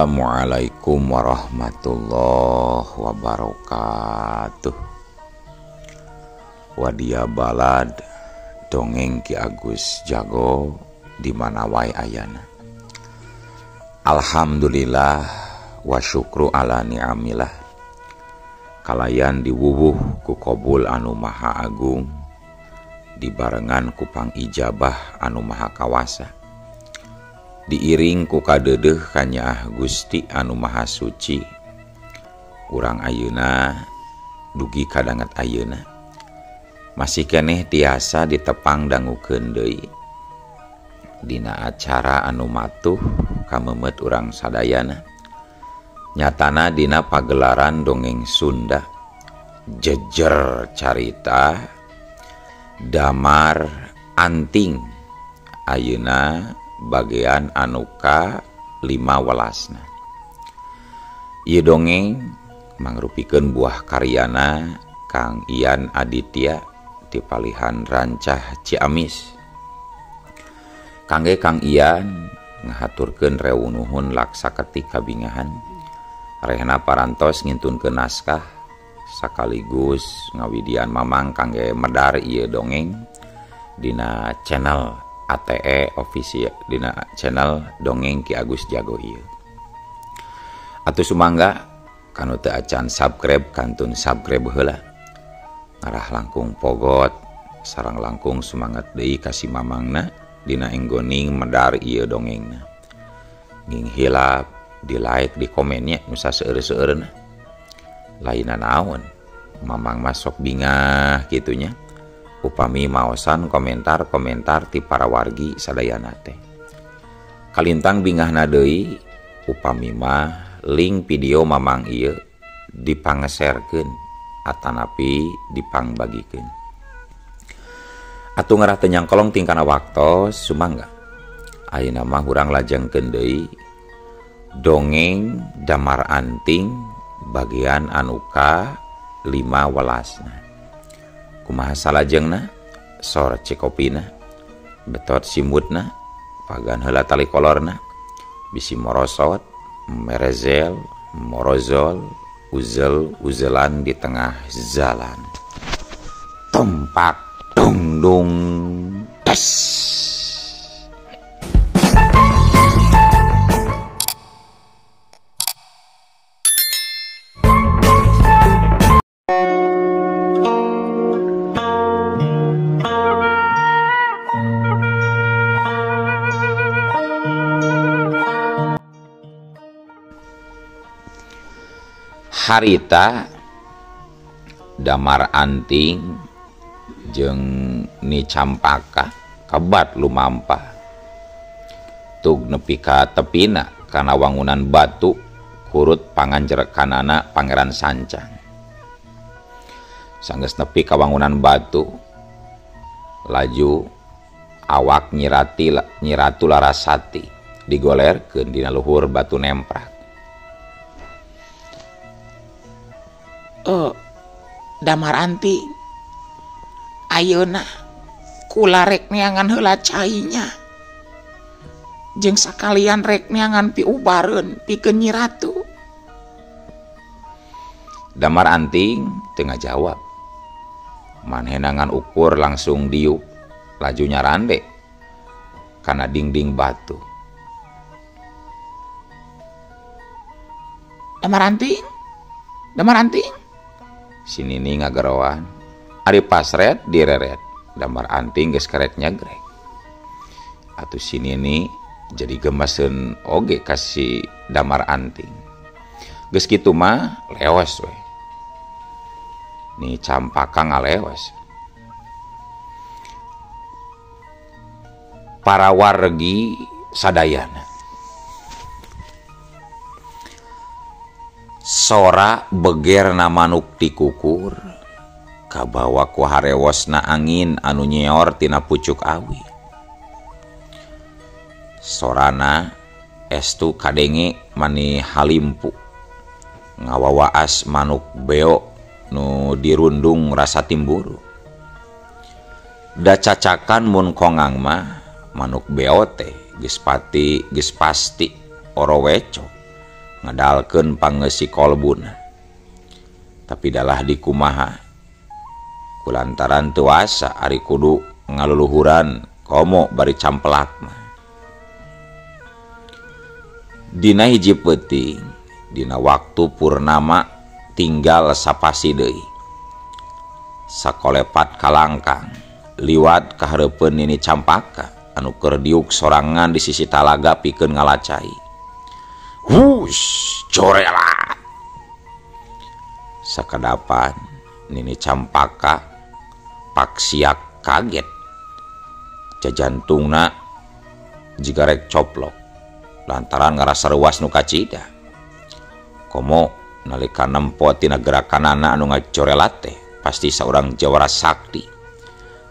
Assalamualaikum warahmatullahi wabarakatuh. Wadia balad dongeng Ki Agus Jago di mana wae ayana. Alhamdulillah wa syukru ala ni'amillah. Kalayan diwuwuh ku kobul anu maha agung, dibarengan ku pangijabah anu maha kawasa, diiring ku kadeudeuh kanyaah Gusti anu maha suci. Urang ayeuna dugi kadanget ayeuna masih keneh tiasa ditepang dangukeun deui dina acara anu matuh kamemet urang sadayana, nyatana dina pagelaran dongeng Sunda jejer carita Damar Anting ayeuna bagian anuka 5 welasna. Ieu dongeng mangrupikeun buah karyana Kang Ian Aditya ti palihan Rancah Ciamis. Kangge Kang Ian ngahaturkeun rewu nuhun laksa ketik kabingahan rehna parantos ngintunkeun naskah sekaligus ngawidian mamang kangge medar ieu dongeng dina channel ATE official, dina channel dongeng Ki Agus Jago ieu. Atuh sumangga kanu teu acan subscribe kantun subscribe heula. Ngarah langkung pogot sareng langkung sumangat deui ka si mamangna dina enggoning medar ieu dongengna. Nging hilap di like di komennya nu saseueur-seueurna. Lainna naon mamang masuk bingah kitunya upami maosan komentar-komentar ti para wargi sadayana teh. Kalintang bingahna deui upami mah link video mamang ieu dipangeserkeun atanapi dipangbagikeun. Atuh ngarah teu nyangkolong tingkana waktos sumangga. Ayeuna mah urang lajengkeun deui dongeng Damar Anting bagian anuka 5 welasna. Kumaha salajengna, sor cekopina, betot simutna, pagan heula tali kolorna, bisi morosot, merezel, morozol, uzel uzelan di tengah jalan. Tumpak dung dung tes. Harita Damar Anting jeung Ni Campaka kabat lumampah tug nepi ka tepina kana wangunan batu kurut panganjerekanana Pangeran Sancang. Sanggeus nepi ka wangunan batu laju awak Nyiratu Larasati digolerkeun dina luhur batu nemprak. Damar Anting ayeuna kula rek neangan heula cainya jeung sakalian rek neangan piubareun pikeun Nyi Ratu. Damar Anting teu ngajawab, manehna ngan ukur langsung diuk laju nyarande kana dinding batu. Damar Anting, Damar Anting, si Nini ngageroan. Ari pasret direret, Damar Anting geus karet nyagrek. Atuh si Nini jadi gemaseun oge ka si Damar Anting. Geus kitu mah leos we. Ni Campaka ngaleos. Para wargi sadayana sora begerna manuk tikukur kabawa ku harewosna angin anu nyeor tina pucuk awi. Sorana estu kadenge mani halimpu ngawawaas manuk beo nu dirundung rasa timburu. Da cacakan mun kongang mah manuk beo teh geus pati geus pasti oroweco Ngedalkeun pangeusi kolbuna. Tapi dalah dikumaha kulantaran teu asa ari kudu ngaluluhuran komo bari campelak mah. Dina hiji peuting dina waktu purnama tinggal sapasi deui. Sakolepat kalangkang liwat kahareupeun Nini Campaka anu keur diuk sorangan di sisi talaga pikeun ngalacai. Hush, corelat. Sakadapan Nini Campaka paksiak kaget. Jajantungna jiga rek coplok lantaran ngarasa ruas nu kacida. Komo nalika nempo tina gerakanana anu ngacorelat teh pasti saurang jawara sakti.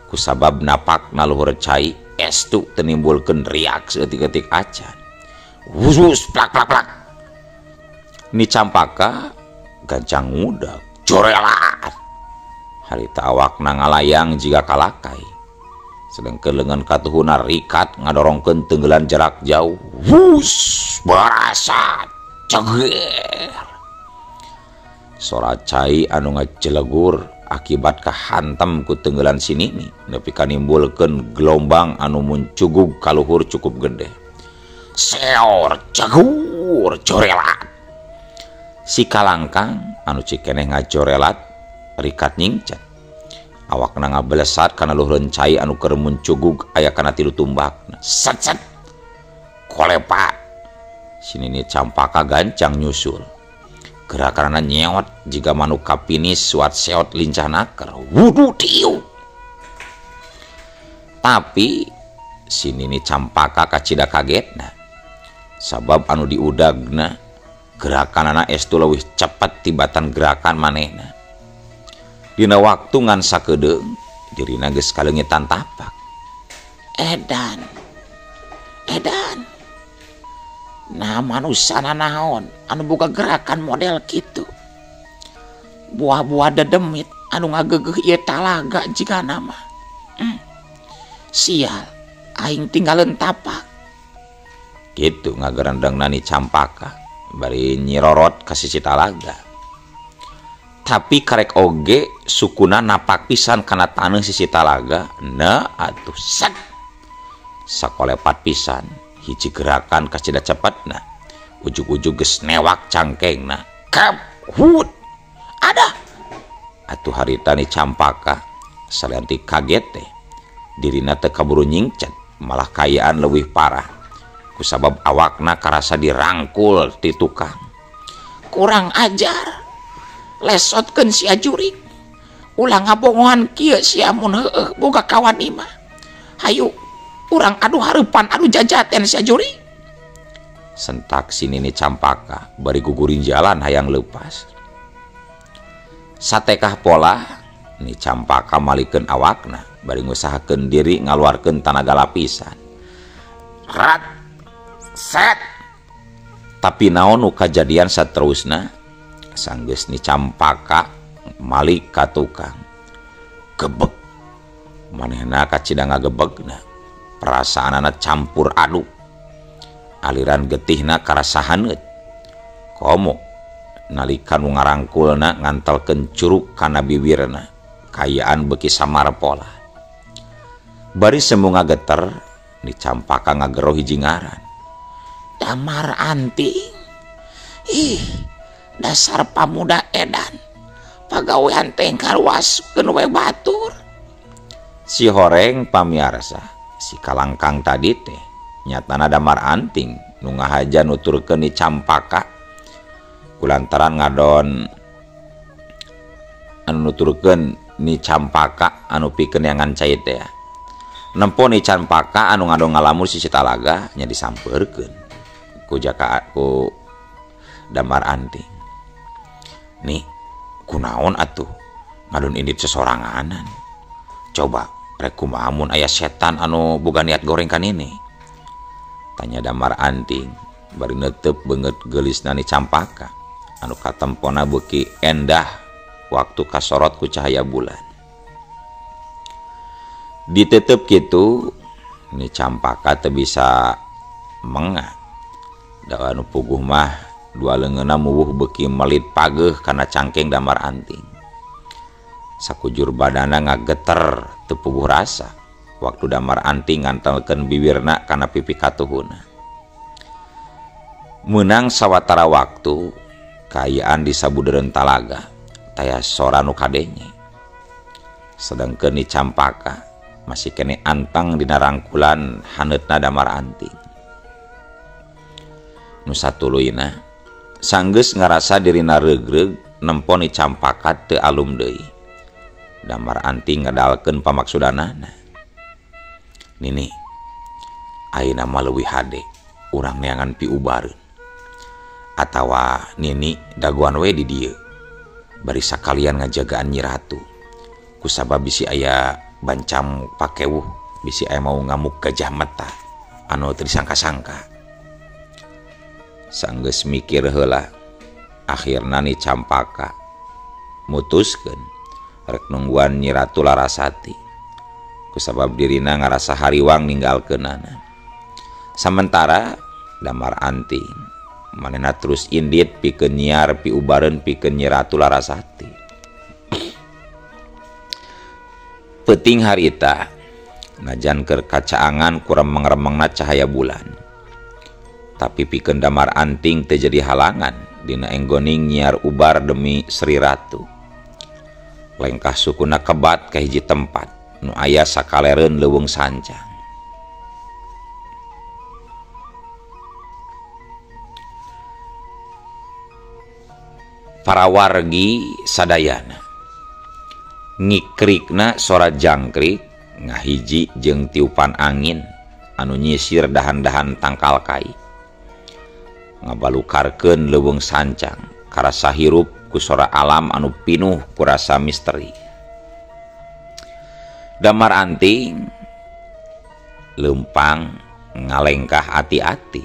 Kusabab napakna luhur cai estu teu nimbulkeun riak saeutik-eutik acan. Wus plak plak plak. Ni Campaka gancang ngudag corelat. Harita awakna ngalayang jiga kalakai. Sedengkeun leungeun katuhuna rikat ngadorongkeun tenggelan jarak jauh. Wus barasa ceger. Sora cai anu ngajelegur akibat kahantem ku tenggelan si Nini nepi ka nimbulkeun gelombang anu muncugug kaluhur cukup gede. Seor cegur corelat. Si kalangkang anu cikeneh ngacorelat rikat nyingcat. Awakna ngabelesat kana luhureun cai anu keur muncugug aya kana tilu tumbakna. Set set. Kolepa. Si Nini Campaka gancang nyusul. Gerakanana nyeot jiga manuk kapinis suat seot lincah naker. Wudu tiu. Tapi si Nini Campaka kacida kagetna. Sabab anu diudagna gerakanana estu leuwih cepet tibatan gerakan manehna. Dina waktu ngan sakedeung dirina geus kaleungitan tapak. Edan. Edan. Nah manusana naon anu boga gerakan model kitu. Buah-buah dedemit anu ngagegeuh ieu talaga jigana mah. Sial, aing tinggalin tapak. Kitu ngagerendeng Nani Campaka bari nyirorot ka sisi talaga. Tapi karek oge sukuna napak pisan kana taneuh sisi talaga. Na atuh set. Sakolepat pisan hiji gerakan kacida cepetna. Ujug-ujug geus newak cangkengna. Krep hut. Ada. Atuh harita Ni Campaka salian ti kaget teh. Dirina teu kaburu nyingcet, malah kayaan leuwih parah. Kusabab awakna karasa dirangkul ti tukang. Kurang ajar. Lesotkeun sia jurik. Ulah ngabongohan kieu sia mun heueuh boga kawan imah. Hayu urang adu hareupan adu jajaten sia jurik. Sentak si Nini Campaka bari gugurin jalan hayang leupas. Satekah pola Ni Campaka malikeun awakna bari ngusahakeun diri ngaluarkeun tanaga lapisan. Rat set. Tapi naon nu kajadian saterusna? Sanggeus Ni Campaka malik ka tukang. Gebeg. Manehna kacida ngagebegna. Perasaanana campur aduk. Aliran getihna karasa haneut. Komo nalika nu ngarangkulna ngantelkeun curug kana bibirna. Kayaan beuki samar pola. Bari semu ngageter Ni Campaka ngagero hiji ngaran. Damar Anting. Ih, dasar pamuda edan. Pagawean teh ngaruaskeun we batur. Si horeng pamiarsa, si kalangkang tadi teh nyatana Damar Anting nu ngahaja nuturkeun Ni Campaka kulantaran ngadon anu nuturkeun Ni Campaka anu pikeun neangan cai teh. Nempo Ni Campaka anu ngadon ngalamur sisi talaga nya disampeurkeun ku jaka ku Damar Anting. Nih kunaon atuh ngadon indit sesoranganan. Coba rek kumaha mun aya setan anu boga niat goreng kan ini? Tanya Damar Anting bari neuteup beungeut geulisna Ni Campaka anu katempona beuki endah waktu kasorot ku cahaya bulan. Ditetep kitu Ni Campaka teu bisa mengah. Da anu puguh mah Dua leungeunna muwuh beuki melit pageuh kana cangkeng Damar Anting. Sakujur badana ngageter teu puguh rasa waktu Damar Anting ngantelkeun biwirna kana pipi katuhuna. Meunang sawatara waktu kaayaan di sabudeureun talaga taya sora nu kadenge. Sedengkeun Ni Campaka masih kene antang dina rangkulan haneutna Damar Anting. Nu satuluyna sanggeus ngarasa dirina reugreug nempo Ni Campaka teu alum deui. Damar Anting ngedalkeun pamaksudanana. Nini, ayeuna mah leuwih hade urang neangan piubareun. Atawa nini dagoan we di dieu. Bari sakalian ngajagaan Nyi Ratu. Kusabab bisi aya bancam pakewuh, bisi aya mau ngamuk gajah meta anu teu disangka-sangka. Sanggeus mikir heula, akhirna Ni Campaka mutuskeun rek nungguan Nyi Ratu Larasati. Kusabab dirina ngarasa hariwang ninggalkeunana. Samentara Damar Anting manehna terus indit pikeun nyiar piubareun pikeun Nyi Ratu Larasati. Peuting harita najan keur kacaangan ku remeng-remengna cahaya bulan. Tapi pikeun Damar Anting teu jadi halangan dina enggoning nyiar ubar demi Sri Ratu. Lengkah sukuna kebat ka hiji tempat nu aya sakalereun leuweung sancang. Para wargi sadayana ngikrikna sora jangkrik ngahiji jeung tiupan angin anu nyisir dahan-dahan tangkal kai. Ngabalukarkeun leuweung sancang karasa hirup ku sora alam anu pinuh ku rasa misteri. Damar Anting leumpang ngalengkah ati-ati.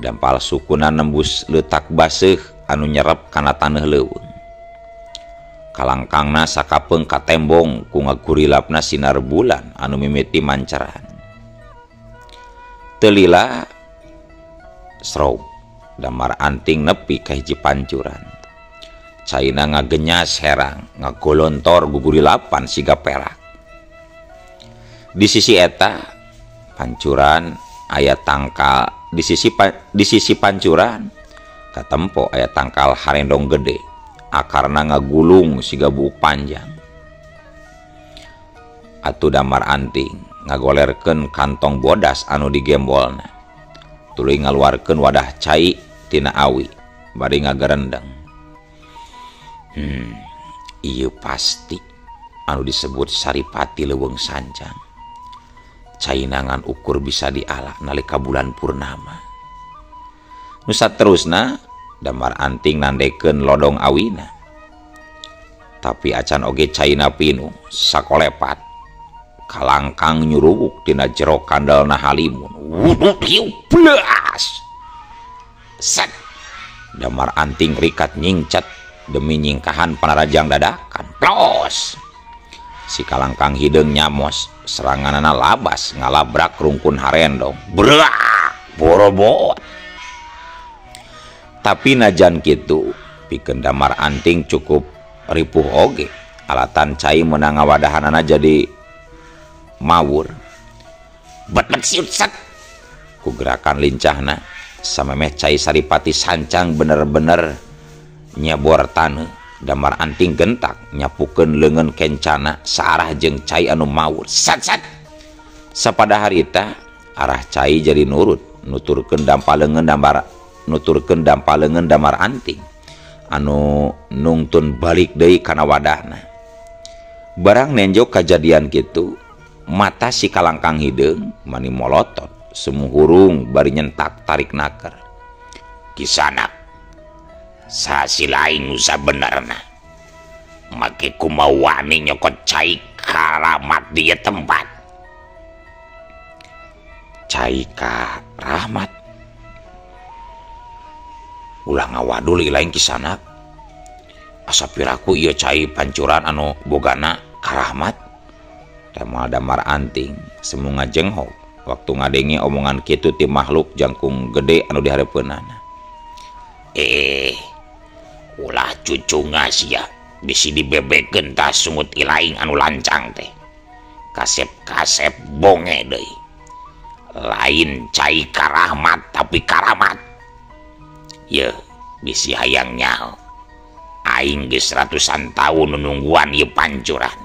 Dampal sukuna nembus leutak baseuh anu nyerep kana taneuh leuweung. Kalangkangna sakapeung katembong ku ngagurilapna sinar bulan anu mimiti manceran. Teu lila srob Damar Anting nepi ka hiji pancuran. Caina ngagenyas herang, ngagolontor gugurilapan siga perak. Di sisi eta pancuran aya tangkal, di sisi pancuran katempo aya tangkal harendong gede, akarna ngagulung siga buuk panjang. Atuh Damar Anting ngagolerkeun kantong bodas anu digembolna. Tuluy ngaluarkeun wadah cai tina awi bari ngagerendeng. Ieu pasti anu disebut Saripati Leuweung Sancang. Caina ngan ukur bisa diala nalika bulan purnama. Nu saterusna Damar Anting nandekeun lodong awina. Tapi acan oge caina pinuh sakolepat. Kalangkang nyuruwuk dina jero kandalna halimun. Wuduk hiu blas. Set. Damar Anting rikat nyingcat demi nyingkahan panarajang dadakan. Plos. Si kalangkang hideung nyamos, seranganana labas ngalabrak rungkun harendong. Brak, borobot. Tapi najan kitu, pikeun Damar Anting cukup ripuh oge. Alatan cai meunang ngawadahanana jadi mawur. Bet-bet siut set. Ku gerakan lincahna, samemeh cai Saripati Sancang bener-bener nyebor taneuh. Damar Anting gentak nyapukeun leungeun kencana saarah jeung cai anu mawur. Sat sat. Sapada harita arah cai jadi nurut, nuturkeun dampa leungeun Damar Anting anu nungtun balik deui kana wadahna. Barang nenjo kajadian kitu, mata si kalangkang hideung mani molotot, semu hurung bari nyentak tarik naker. Kisanak, sasi lain nu sabenerna. Make kumaha wani nyokot cai karamat di ieu tempat. Cai karamat. Ulah ngawadul lain kisanak. Asa piraku ieu cai pancuran anu bogana karahmat. Damal Damar Anting semu ngajenghok waktu ngadenge omongan kitu ti makhluk jangkung gede anu dihareupeunana. Ulah cucunga sia bisi dibebekeun tah sungut ilaing anu lancang teh. Kasep-kasep bonge deui. Lain cai karahmat tapi karamat. Yeuh, bisi hayang nyaho. Aing geus ratusan tahun nungguan ieu pancuran.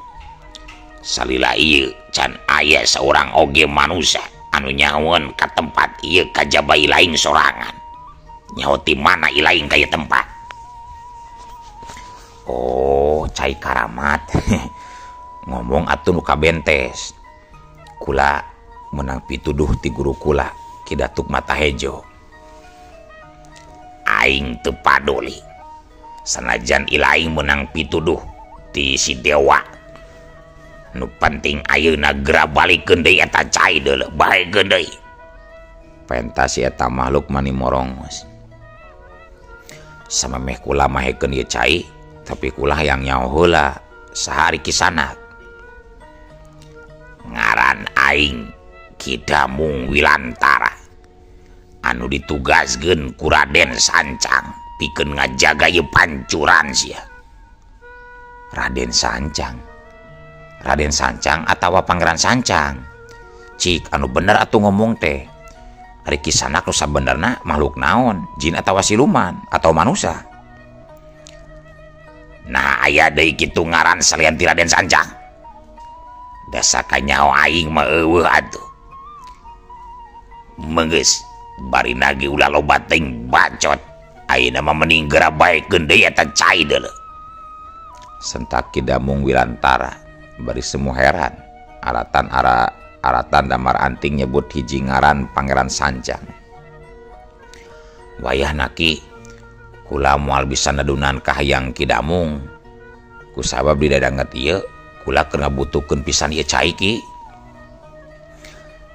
Salila ieu can aya saurang oge manusia anu nyahoeun ka tempat ieu kajaba ilaing sorangan. Nyaho ti mana ilaing ka ieu tempat? Oh, cai karamat. Ngomong atuh nu kabentes. Kula menang pituduh ti guru kula Ki Datuk Mata Hejo. Aing teu paduli. Sanajan ilaing menang pituduh ti si dewa. Nu penting ayeuna geura balikeun deui eta cai deuleu, baekeun deui. Pentas si eta makhluk mani morongos. Samemeh kula mahekeun ieu cai, tapi kula hayang nyaho heula sahari kisanak. Ngaran aing Ki Damung Wilantara anu ditugaskeun ku Raden Sancang pikeun ngajaga ieu pancuran sia. Raden Sancang. Raden Sancang atawa Pangeran Sancang. Cik anu bener atuh ngomong teh. Ari kisanak nu sabenerna makhluk naon? Jin atawa siluman atau manusia? Nah aya deui kitu ngaran salian ti Raden Sancang. Dasa kanyaho aing mah eueuh atuh. Meunggeus bari nage ulah loba teuing bacot. Ayeuna mah mending geura baekeun deui eta cai deuleu. Sentak Ki Damung Wilantara bari semu heran aratan aratan Damar Anting nyebut hiji ngaran Pangeran Sancang. Wayahna Ki kula moal bisa nedunan ka hayang Ki Damung. Kusabab didadanget ieu kula keur ngabutuhkeun pisan ieu cai Ki.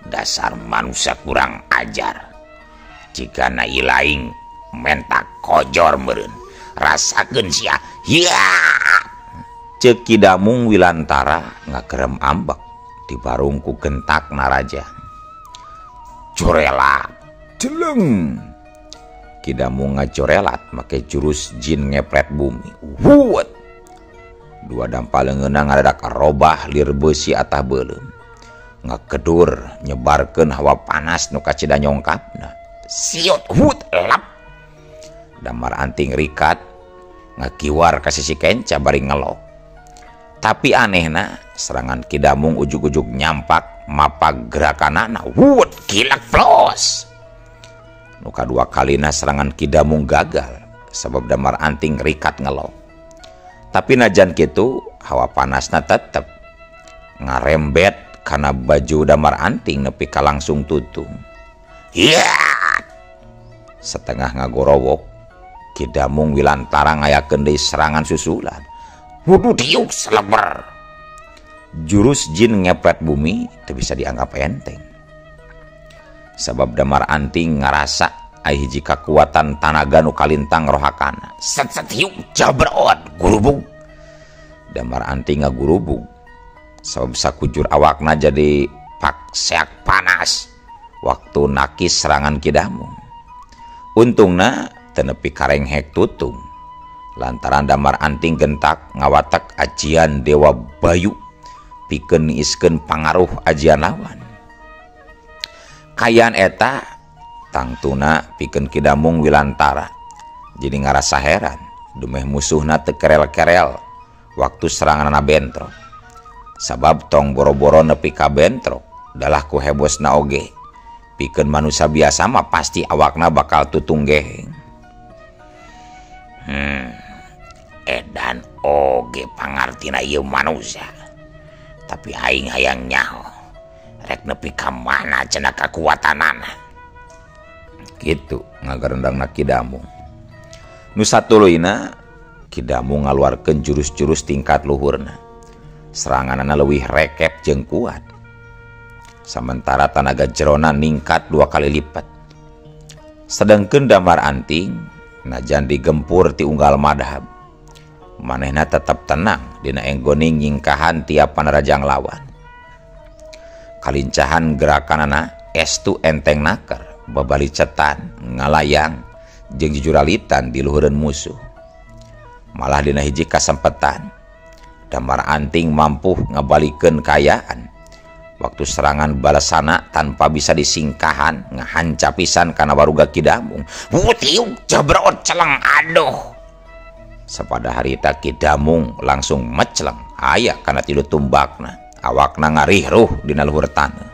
Dasar manusia kurang ajar. Jigana ilaing menta kojor meureun. Rasakeun sia. Hiya! Ceuk Ki Damung Wilantara ngagerem ambek dibarung ku gentak naraja. Jorelat, jeleng. Ki Damung ngajorelat make jurus jin ngepret bumi. Wuut. Dua dampal leungeunna ngadadak robah lir beusi atah beuleum. Ngakedur nyebarkeun hawa panas nu kacida nyongkapna. Siot hut lap. Damar Anting rikat ngakiwar ka sisi kenca bari ngelok. Tapi anehna serangan Ki Damung ujug-ujug nyampak mapag gerakanana. Wut kilak plos. Nu kadua kalina serangan Ki Damung gagal sabab Damar Anting rikat ngelok. Tapi najan kitu hawa panasna tetep ngarembet kana baju Damar Anting nepi ka langsung tutung. Hiya! Setengah ngagorowok Ki Damung Wilantara ngayakeun deui serangan susulan. Wuduh diuk seleber. Jurus jin ngepret bumi teu bisa dianggap enteng. Sabab Damar Anting ngarasa ai hiji kakuatan tanaga nu kalintang rohakana. Set set hiuk jabrot gurubug. Damar Anting ngagurubug. Sabab sakujur awakna jadi pakseak panas waktu nakis serangan Ki Damung. Untungna teu nepi karenghek tutung. Lantaran Damar Anting gentak ngawatek ajian Dewa Bayu pikeun niiskeun pangaruh ajian lawan. Kayan eta tangtuna pikeun Ki Damung Wilantara jadi ngarasa heran dumeh musuhna teu kerel-kerel waktu seranganna bentrok. Sabab tong boro-boro nepi ka bentrok dalah ku hebosna oge. Pikeun manusia biasa mah pasti awakna bakal tutung geheng. Edan oge pangartina ieu manusia. Tapi aing hayang nyaho rek nepi ka mana cenah kakuatanana. Kitu ngagarendangna Ki Damung. Nu satuluyna Ki Damung ngaluarkeun jurus-jurus tingkat luhurna. Seranganana leuwih rekep jeung kuat. Sementara tanaga jerona ningkat 2 kali lipat. Sedengkeun Damar Anting najan digempur ti unggal madhab, manehna tetep tenang dina enggoning nyingkahan tiap panarajang lawan. Kalincahan gerakanana estu enteng naker, babali cetan, ngalayang, jeung jujuralitan di luhureun musuh. Malah dina hiji kasempetan Damar Anting mampu ngabalikeun kaayaan. Waktu serangan balasana tanpa bisa disingkahan ngahanca pisan kana waruga Ki Damung. Wutiuk jebrot celeng aduh. Sapada harita Ki Damung langsung meceleng aya kana tilu tumbakna. Awakna ngarihruh dina luhur taneuh.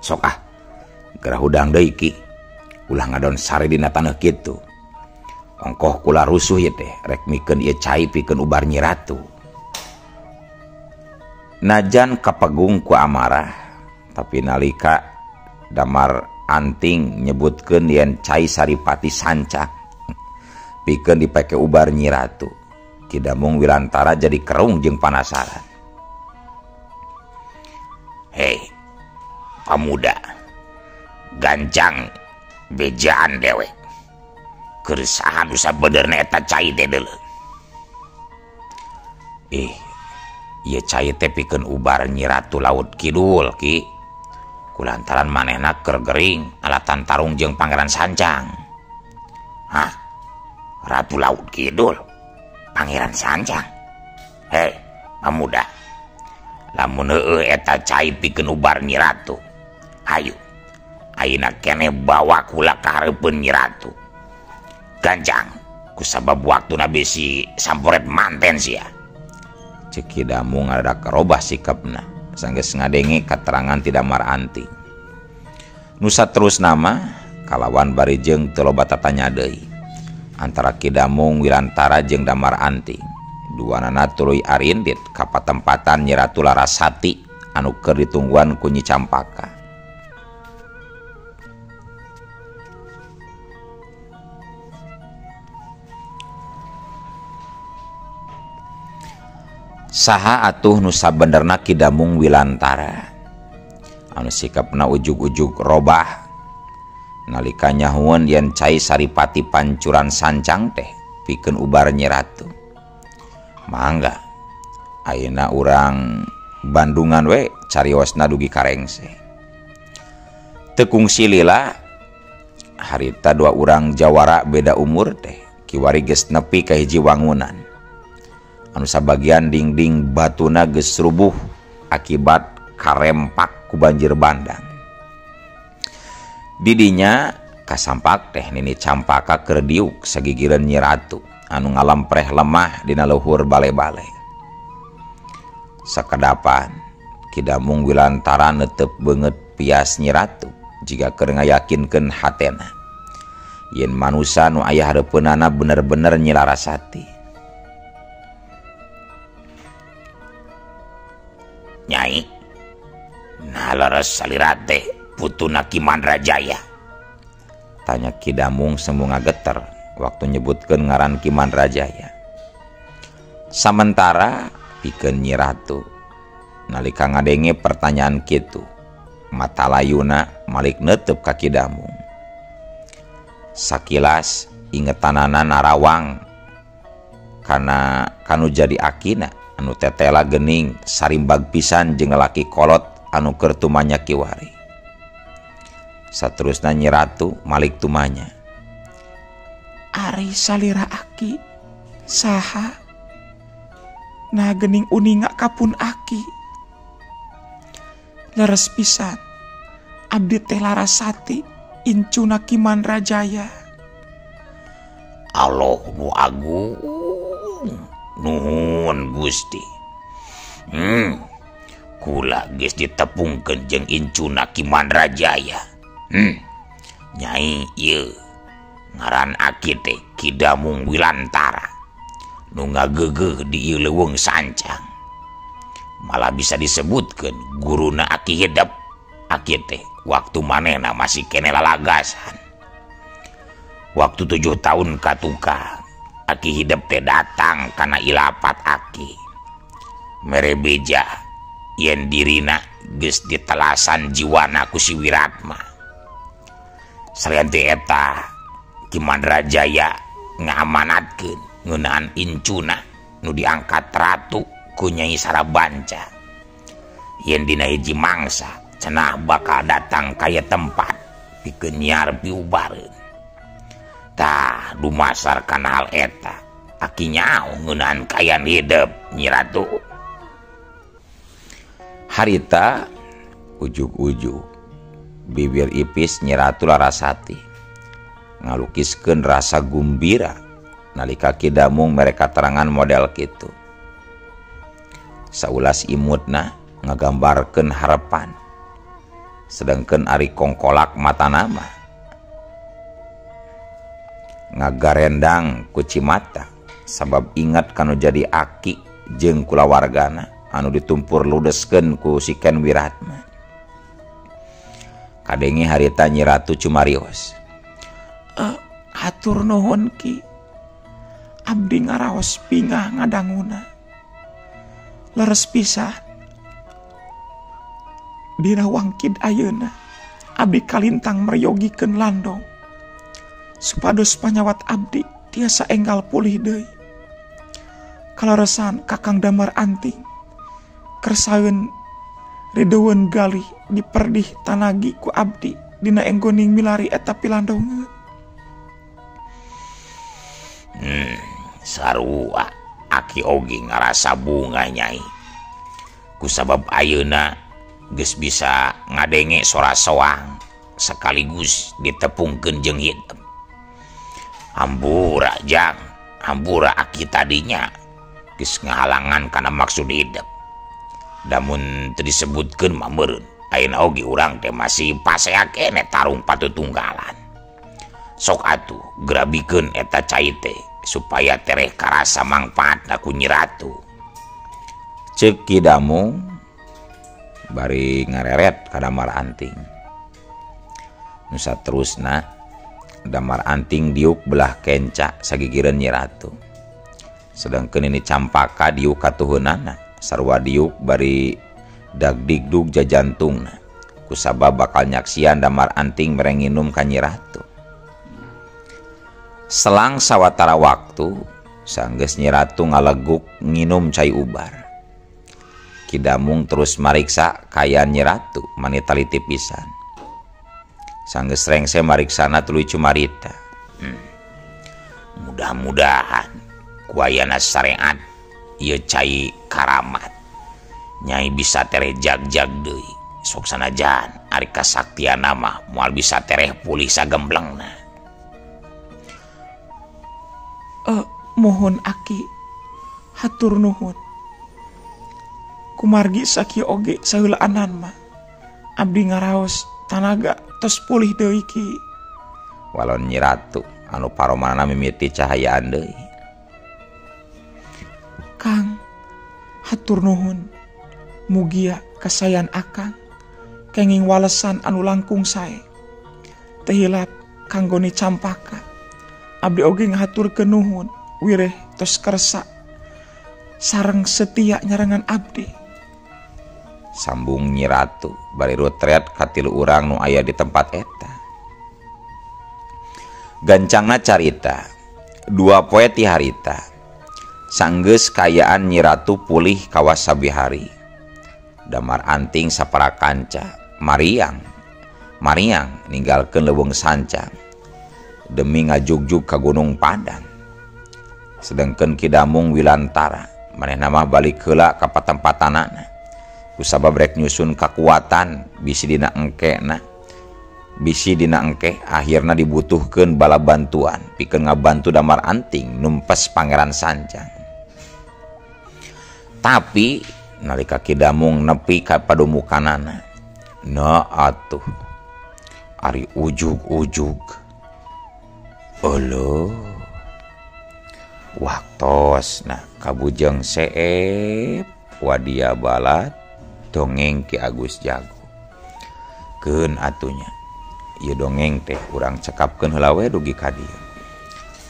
Sok ah, gerah hudang deui Ki. Ulah ngadon sare dina taneuh kitu. Ongkoh kula rusuh ieu teh rek mikeun ieu cai pikeun ubar Nyi Ratu. Najan kapegung ku amarah, tapi nalika Damar Anting nyebutkeun yen cai Saripati Sancang pikeun dipake ubar Nyi Ratu, Ki Damung Wilantara jadi kerung jeung panasaran. Hei, pamuda, gancang bejaan dewek. Keur saha nu sabenerna eta cai teh deuleu? Ih, ieu cai teh pikeun ubar Nyi Ratu Laut Kidul, Ki. Kulantaran manehna keur gering alatan tarung jeung Pangeran Sancang. Hah? Ratu Laut Kidul, Pangeran Sancang. Hei, pamuda, lamun heueuh eta cai pikeun ubar Nyi Ratu, hayu ayeuna keneh bawa kula ka hareupeun Nyi Ratu. Gancang, kusabab waktuna bisi samporet manten sia. Ceuk Ki Damung ngadadak robah sikapna sanggeus ngadenge katerangan ti Damar Anting. Nu saterusna mah kalawan bari jeung teu loba tatanya deui antara Ki Damung Wilantara jeung Damar Anting. Duanana tuluy arindit ka patempatan Nyi Ratu Larasati anu keur ditungguan ku Nyi Campaka. Saha atuh nu sabenerna Ki Damung Wilantara anu sikapna ujug-ujug robah nalika nyahueun yen cai Saripati Pancuran Sancang teh pikeun ubar Nyi Ratu. Mangga ayeuna urang Bandungan we cariosna dugi karengse. Teu kungsi lila harita dua urang jawara beda umur teh kiwari geus nepi ka hiji wangunan anu sabagian dingding batuna geus rubuh akibat karempak ku banjir bandang. Didinya kasampak teh Nini Campaka keur diuk sagigireun Nyi Ratu anu ngalempreh lemah dina luhur bale-bale. Sakedapan Ki Damung Wilantara netep beungeut pias Nyi Ratu jiga keur ngayakinkeun hatena yen manusa nu aya hareupeunana bener-bener Nyi Larasati. Nyai, nah leres salira teh putuna Ki Mandrajaya? Tanya Ki Damung semu ngageter waktu nyebutkeun ngaran Ki Mandrajaya. Samentara pikeun Nyi Ratu nalika ngadenge pertanyaan kitu, mata layuna malik neuteub ka Ki Damung. Sakilas ingetanana narawang kana kanu jadi akina anu tetela gening sarimbag pisan jeung lalaki kolot anu keur tumanya kiwari. Saterusna Nyi Ratu malik tumanya. Ari salira aki saha? Nah gening uninga kapun aki. Leres pisan abdi teh Larasati incuna Ki Mandrajaya. Allah nu agung, nuhun Gusti. Kula geus ditepungkeun jeung incuna Ki Mandrajaya. Nyai ieu ngaran aki teh Ki Damung Wilantara nu ngageugeuh di ieu leuweung Sancang. Malah bisa disebutkeun guruna aki hidep. Aki teh waktu manehna masih keneh lalagasan. Waktu 7 tahun katukang, aki hidep teh datang kana ilapat aki. Mere beja yen dirina geus ditelasan jiwana ku si Wiratma. Salian ti eta, Ki Mandrajaya ngamanatkeun ngeunaan incuna nu diangkat ratu ku Nyai Sarabanca. Yen dina hiji mangsa cenah bakal datang ka ieu tempat pikeun nyiar piubareun. Tah dumasar kana hal eta aki nyaho ngeunaan kaayaan hidup Nyi Ratu. Harita ujug-ujug bibir ipis Nyi Ratu Larasati ngalukiskeun rasa gumbira nalika Ki Damung mere katerangan model kitu. Saulas imutna ngagambarkeun harepan, sedangkeun ari kongkolak matana mah ngagarendang ku cimata sabab ingat kanu jadi aki jeung kulawargana anu ditumpur ludeskeun ku si Ken Wiratma. Kadenge harita Nyi Ratu cumarios. Hatur nuhun Ki, abdi ngaraos pingah ngadanguna. Leres pisah dina wangkid ayeuna abdi kalintang meryogikeun landong supados panyawat abdi tiasa enggal pulih deui. Kaleresan Kakang Damar Anting kersaeun rideweun galih diperdih tanagi ku abdi dina enggoning milari eta pilandongeun. Sarua aki oge ngarasa bunga Nyai kusabab ayeuna geus bisa ngadenge sora soang sekaligus ditepungkeun jeung hideung. Hampura jang, hampura aki tadinya geus ngahalangan kana maksud hidup. Damun teu disebutkeun mah meureun ayeuna oge urang teh masih pasea keneh tarung patutunggalan. Sok atuh grabikeun eta cai teh supaya tereh karasa mangpaatna ku Nyi Ratu. Ceuk Ki Damung bari ngareret ka Damar Anting. Nu saterusna Damar Anting diuk belah kenca sagigireun Nyi Ratu. Sedangkeun ini Campaka diuk katuhunana, sarua diuk bari dagdigdug jajantungna kusabab bakal nyaksian Damar Anting mere nginum ka Nyi Ratu. Selang sawatara waktu sanggeus Nyi Ratu ngaleguk nginum cai ubar. Ki Damung terus mariksa kaayaan Nyi Ratu mani taliti pisan. Sanggeus rengse mariksana tuluy cumarita. Mudah-mudahan ku ayana sareat ieu cai karamat Nyai bisa tereh jag-jag deui. Sok sanajan ari kasaktianna mah moal bisa tereh pulih sagemblengna. Mohon aki, hatur nuhun. Kumargi sakieu oge saheulaanan mah abdi ngaraos tanaga tos pulih deui Ki. Walon Nyi Ratu anu paromanana mimiti cahayaan deui. Kang, hatur nuhun. Mugia kasayan akang kenging walesan anu langkung sae. Teu hilap kanggo Ni Campaka. Abdi oge ngahaturkeun nuhun wireh tos kersa sareng setia nyarengan abdi. Sambung Nyi Ratu bari rutret ka tilu urang nu aya di tempat eta. Gancangna carita dua poe ti harita sanggeus kaayaan Nyi Ratu pulih kawas sabihari. Damar Anting sapara kanca mariang mariang ninggalkeun leuweung sancang demi ngajugjug ka Gunung Padang. Sedangkeun Ki Damung Wilantara manehna mah balik heula ka patempatanana kusabab rek nyusun kakuatan bisi dina engkena bisi dina engke akhirna dibutuhkeun bala bantuan pikeun ngabantu Damar Anting numpes Pangeran Sancang. Tapi nalika Ki Damung nepi ka padumukanana, na atuh ari ujug-ujug euleuh waktosna kabujeng seep wadia balat dongeng Ki Agus Jago. Keun atunya ieu dongeng teh urang cekapkeun heula we dugi ka dieu.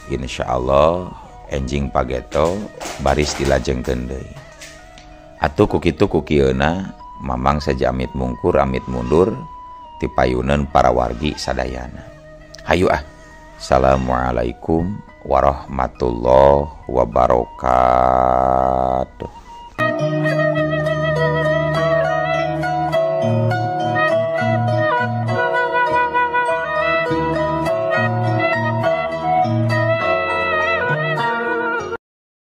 Insyaallah enjing pageto baris dilajengkeun deui. Atuh ku kitu ku kieuna Mamang saja amit mungkur amit mundur ti payuneun para wargi sadayana. Hayu ah. Assalamualaikum warahmatullahi wabarakatuh.